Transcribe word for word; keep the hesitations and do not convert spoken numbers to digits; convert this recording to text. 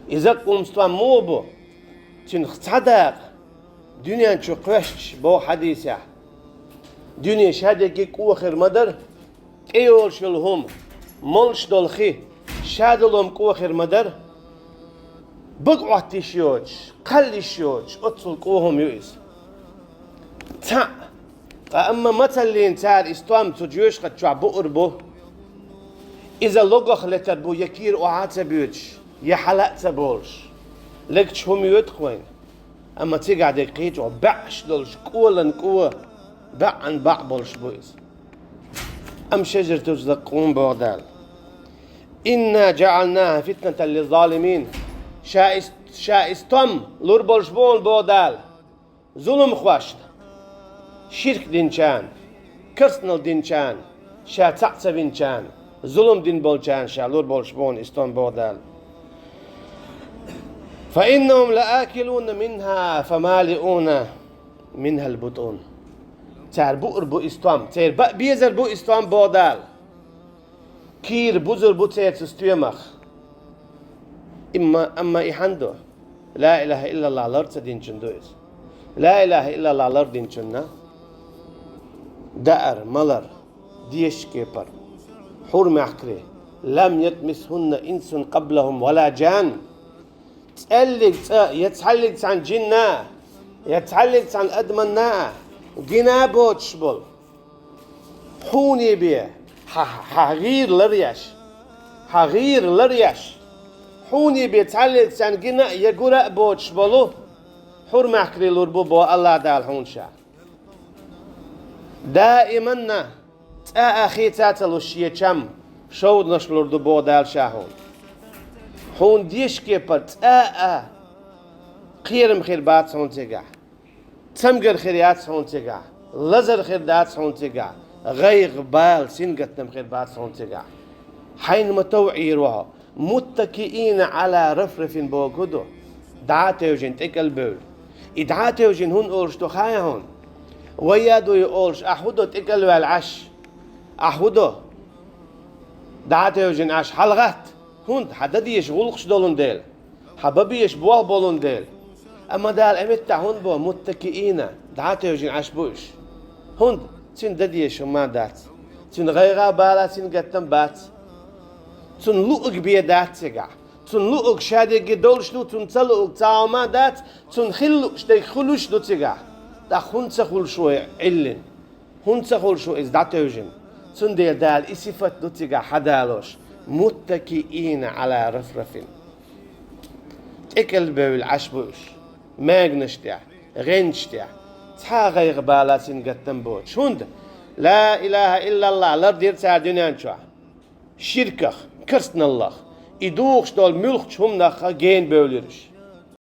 И закъум стом муха бу? Цуьнах цхьа дакъа дуьнен чу кхоьссича, боху хьадисехь, дуьне шадерриге кӀоха хир ма дара, тӀейолуш йолу хӀума, молуш долу хи, шадолу хӀума кӀоха хир ма дара. Бага Ӏотта йиш йоцуш, кхалла йиш йоцуш, оццул кӀоха хӀума ю иза. Цхьаъ. Ткъа амма мацаллина цара и стом цу жоьжахати чохь буур бу. Иза логах летар бу, я кийра охьа а ца боьдуш, я хьала а ца болуш. Легча хӀума йоьду-кх вайна. Амма цигахь дерг кхечу баьӀаш долуш, кӀолан кӀо, баьӀан баьӀ болуш бу иза. Амма шежар туза закъум боху Дала. «Инна джаӀалнаха фитнатан лиззалимин». Ша и, ша и стом лур болуш бу хьуна боху Дала. Зуламхошна, ширк динчарна, керстанал динчарна, ша цхьаъ ца винчарна, зулам дина болчарна ша лур болуш бу хьуна и стом боху Дала. «Фа иннахум лаакилуна минха фамалиуна минхал бутун». Цара буур бу и стом, церан баа безар бу и стом боху Дала. Кийра бузур бу церан цу стоьмах. Имма, амма и хьан ду? Ла илаха иллаллах лар ца динчун ду иза. Ла илаха иллаллах лар динчунна даар, малар, дешаш кепара, хьур мехкарий, лам ятмисхунна инсун къаблахум ва ла джан. ЦӀеллиг цӀа я цхьаллиг цхьана джинна, я цхьаллиг цхьана адаманна а гина боцуш болу. Хьуний бен, хьан, хьан гӀийра лар еш, хьан гӀийра лар еш, хьуний бен цхьаллиг цхьана гина а я гура а боцуш болу, хьур мехкарий лур бу боху АллахӀ Дала хьуна ша. Даиманна цӀа а хийца ца луш шен чам, шовданаш лур ду боху Дала ша хьуна. Хьуна дешаш кепара цӀа а кхерам хир бац хьуна цигахь. Цамгар хир яц хьуна цигахь, лазар хир дац хьуна цигахь, гӀайгӀа, бала, сингаттам хир бац хьуна цигахь. Хьайна ма-тов Ӏийр ву хьо, муттакиина Ӏала руфруфин бохург ду, дӀа а тевжина, тӀекӀел а бевлла. И дӀа а тевжина хӀунда олуш ду хаьий хьуна? Вай а дуй олуш, ахь хӀун до тӀекӀел а ваьлла Ӏаш? Ахь хӀун до дӀа а тевжина Ӏаш? ХьалагӀатта, хӀунда хьан дан дезаш гӀуллакхаш долун дела. Хьан бан безаш болх болун дела. Амма Дала а меттахь хӀунда бо муттакиина, дӀа а тевжина Ӏаш бу уьш? ХӀунда? Цуьнан дан дезаш хӀума дац. Цуьнан гӀайгӀа а, бала а, сингаттам а бац. Цунна луъург бен дац цигахь. Цунна луъург шадерриге долуш ду, цунна ца луъург цхьа хӀума а дац, цунна хила лууш дерг хуьлуш а ду цигахь. ТӀаккха хӀунда ца хуьлуш ву и Ӏиллина? ХӀунда ца хуьлуш ву иза дӀатевжина? Цундела Дала и сифат ду цигахь хьадалош: муттакиина Ӏала руфруфин. ТӀекӀел а бевлла Ӏаш бу уьш, маьнгнаш тӀехь, гӀенташ тӀехь, цхьа а гӀайгӀа, бала, сингаттам боцуш. ХӀунда? Ла илаха иллаллах лардира цара дуьнен чохь. Ширках, керстаналлах, и духуш долу муьлххачу хӀуманах гена бевлира уьш.